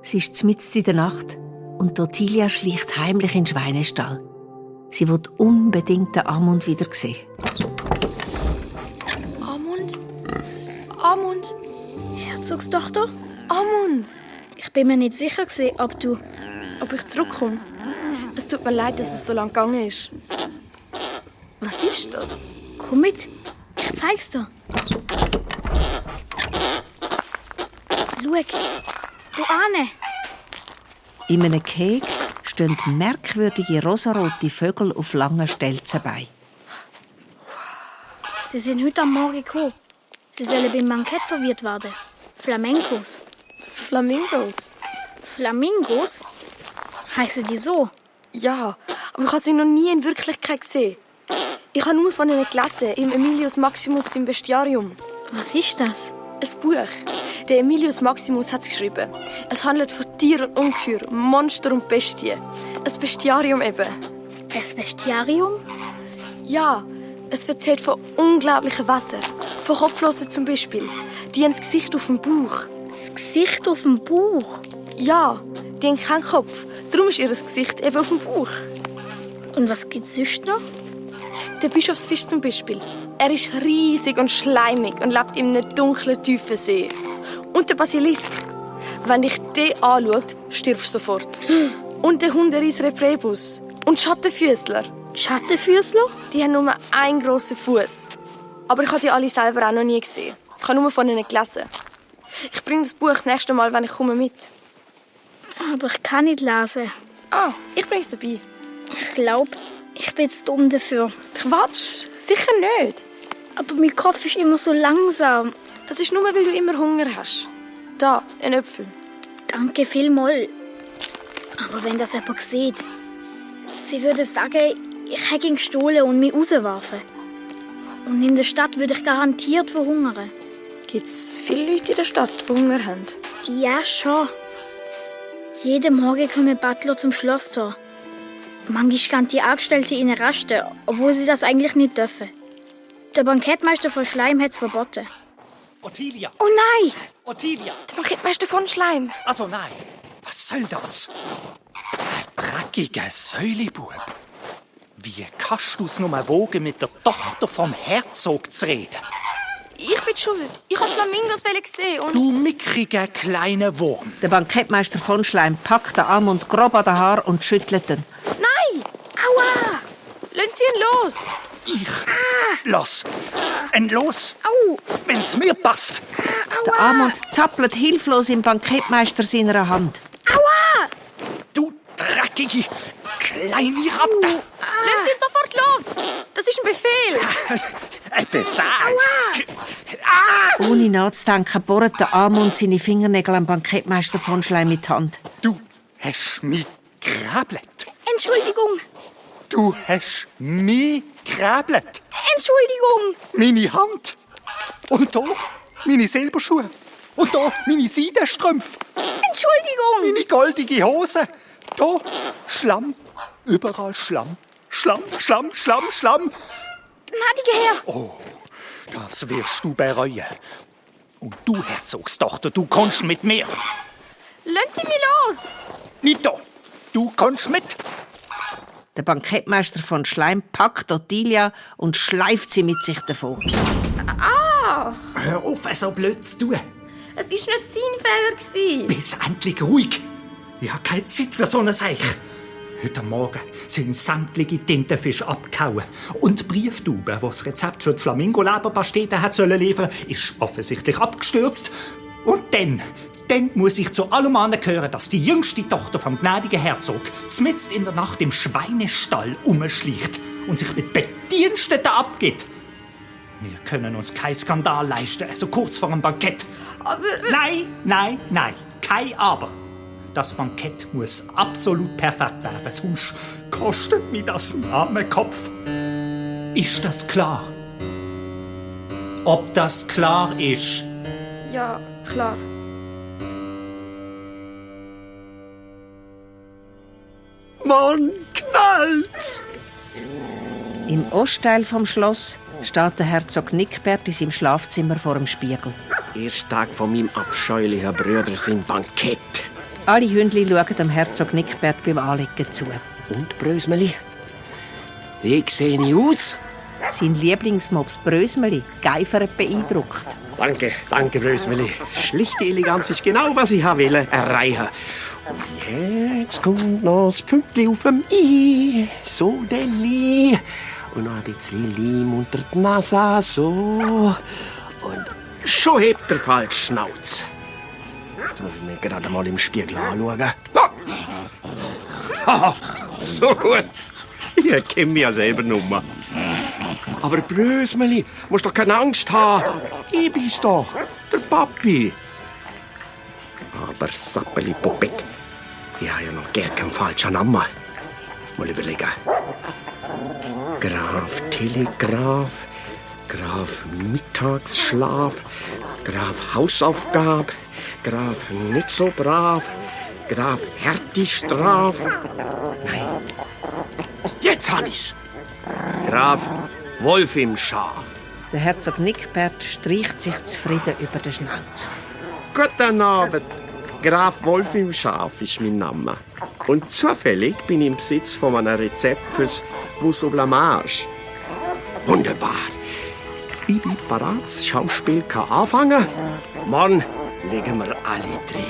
Es ist mitten in der Nacht und Ottilia schleicht heimlich in den Schweinestall. Sie will unbedingt den Amund wieder sehen. Amund? Amund? Herzogstochter? Amund! Ich bin mir nicht sicher, Ob ich zurückkomme? Es tut mir leid, dass es so lange gegangen ist. Was ist das? Komm mit, ich zeig's dir. Schau, du Ahne. In einem Keg stehen merkwürdige rosarote Vögel auf langen Stelzenbeinen. Sie sind heute am Morgen gekommen. Sie sollen beim Bankett serviert werden. Flamencos. Flamingos? Flamingos? Heißen die so? Ja, aber ich habe sie noch nie in Wirklichkeit gesehen. Ich habe nur von ihnen gelesen, im Emilius Maximus im Bestiarium. Was ist das? Ein Buch. Der Emilius Maximus hat es geschrieben. Es handelt von Tieren und Ungeheuer, Monster und Bestien. Ein Bestiarium eben. Das Bestiarium? Ja, es erzählt von unglaublichen Wesen. Von Kopflosen zum Beispiel. Die haben das Gesicht auf dem Bauch. Das Gesicht auf dem Bauch? Ja, die haben keinen Kopf. Darum ist ihr Gesicht eben auf dem Bauch. Und was gibt's sonst noch? Der Bischofsfisch zum Beispiel. Er ist riesig und schleimig und lebt in einem dunklen, tiefen See. Und der Basilisk. Wenn dich den anschaut, stirbst du sofort. Und der Hunderis Reprebus. Und Schattenfüßler. Die Schattenfüßler? Die haben nur einen grossen Fuß. Aber ich habe die alle selber auch noch nie gesehen. Ich habe nur von ihnen gelesen. Ich bringe das Buch das nächste Mal, wenn ich komme, mit. Aber ich kann nicht lesen. Ich bringe es dabei. Ich glaube, ich bin zu dumm dafür. Quatsch, sicher nicht. Aber mein Kopf ist immer so langsam. Das ist nur, weil du immer Hunger hast. Da, ein Äpfel. Danke vielmals. Aber wenn das jemand sieht, sie würde sagen, ich hätte ihn gestohlen und mich rauswerfen. Und in der Stadt würde ich garantiert verhungern. Gibt es viele Leute in der Stadt, die Hunger haben? Ja, schon. Jeden Morgen kommen Butler zum Schlosstor. Manchmal gehen die Angestellten in rasten, obwohl sie das eigentlich nicht dürfen. Der Bankettmeister von Schleim hat es verboten. Ottilia! Oh nein! Ottilia! Der Banketmeister von Schleim. Also nein, was soll das? Ein dreckiger Säulibub. Wie kannst du es nur wagen, mit der Tochter vom Herzog zu reden? Ich bin schuld. Ich habe Flamingos gesehen und... Du mickriger kleiner Wurm. Der Bankettmeister von Schleim packt den Amund grob an den Haar und schüttelt ihn. Nein! Aua! Lassen Sie ihn los! Los! Los! Au! Wenn's mir passt! Der Amund zappelt hilflos im Bankettmeister seiner Hand. Aua! Du dreckige kleine Ratte! Lassen Sie ihn sofort los! Das ist ein Befehl! Ein Befehl! Ohne nachzudenken bohrt der Amund seine Fingernägel am Bankettmeister von Schleim mit die Hand. Du hast mich gräblet! Entschuldigung! Du hast mich gräblet! Entschuldigung! Meine Hand! Und da meine Silberschuhe! Und da meine Seidenstrümpfe! Entschuldigung! Meine goldige Hose! Da Schlamm! Überall Schlamm! Schlamm, Schlamm, Schlamm, Schlamm! Gnädiger Herr! Das wirst du bereuen. Und du, Herzogstochter, du kommst mit mir. Lassen Sie mich los! Nicht da. Du kommst mit. Der Bankettmeister von Schleim packt Ottilia und schleift sie mit sich davon. Hör auf, so blöd zu tun. Es war nicht sein Fehler. Bist endlich ruhig. Ich habe keine Zeit für so eine Sache. Heute Morgen sind sämtliche Tintenfische abgehauen. Und die Brieftube, die das Rezept für die Flamingo-Leberpastete hat liefern sollen, ist offensichtlich abgestürzt. Und dann muss ich zu allem angehören, dass die jüngste Tochter vom gnädigen Herzog mitten in der Nacht im Schweinestall umschleicht und sich mit Bediensteten abgibt. Wir können uns keinen Skandal leisten, so kurz vor dem Bankett. Aber... Nein, kein Aber. Das Bankett muss absolut perfekt werden, sonst kostet mir das einen armen Kopf. Ist das klar? Ob das klar ist? Ja, klar. Mann, knallt's! Im Ostteil vom Schloss steht der Herzog Nickbert in seinem Schlafzimmer vor dem Spiegel. Erster Tag von meinem abscheulichen Brüder sein Bankett. Alle Hündli schauen dem Herzog Nickbert beim Anlegen zu. Und, Brösmeli? Wie sehe ich aus? Sein Lieblingsmops Brösmeli geifert beeindruckt. Danke, Brösmeli. Schlichte Eleganz ist genau, was ich wollte erreichen. Und jetzt kommt noch das Pünktchen auf dem I. So, Deli. Und noch ein bisschen Leim unter die Nase. So. Und schon hebt der falsche Schnauz. Jetzt muss ich mir gerade mal im Spiegel anschauen. Ah, so gut. Ich kenne mich ja selber Nummer. Aber Brösmeli, musst doch keine Angst haben. Ich bin's doch, der Papi. Aber Sappeli Popek, ich habe ja noch gern keinen falschen Namen. Mal überlegen. Graf Telegraf, Graf Mittagsschlaf, Graf Hausaufgabe, Graf nicht so brav, Graf Härtistraf. Nein, jetzt hab ich's. Graf Wolf im Schaf. Der Herzog Nickbert streicht sich zufrieden über den Schnauz. Guten Abend. Graf Wolf im Schaf ist mein Name. Und zufällig bin ich im Besitz von einem Rezept fürs Bousseau Blamage. Wunderbar. Ich bin parat, das Schauspiel kann anfangen. Morgen legen wir alle drin.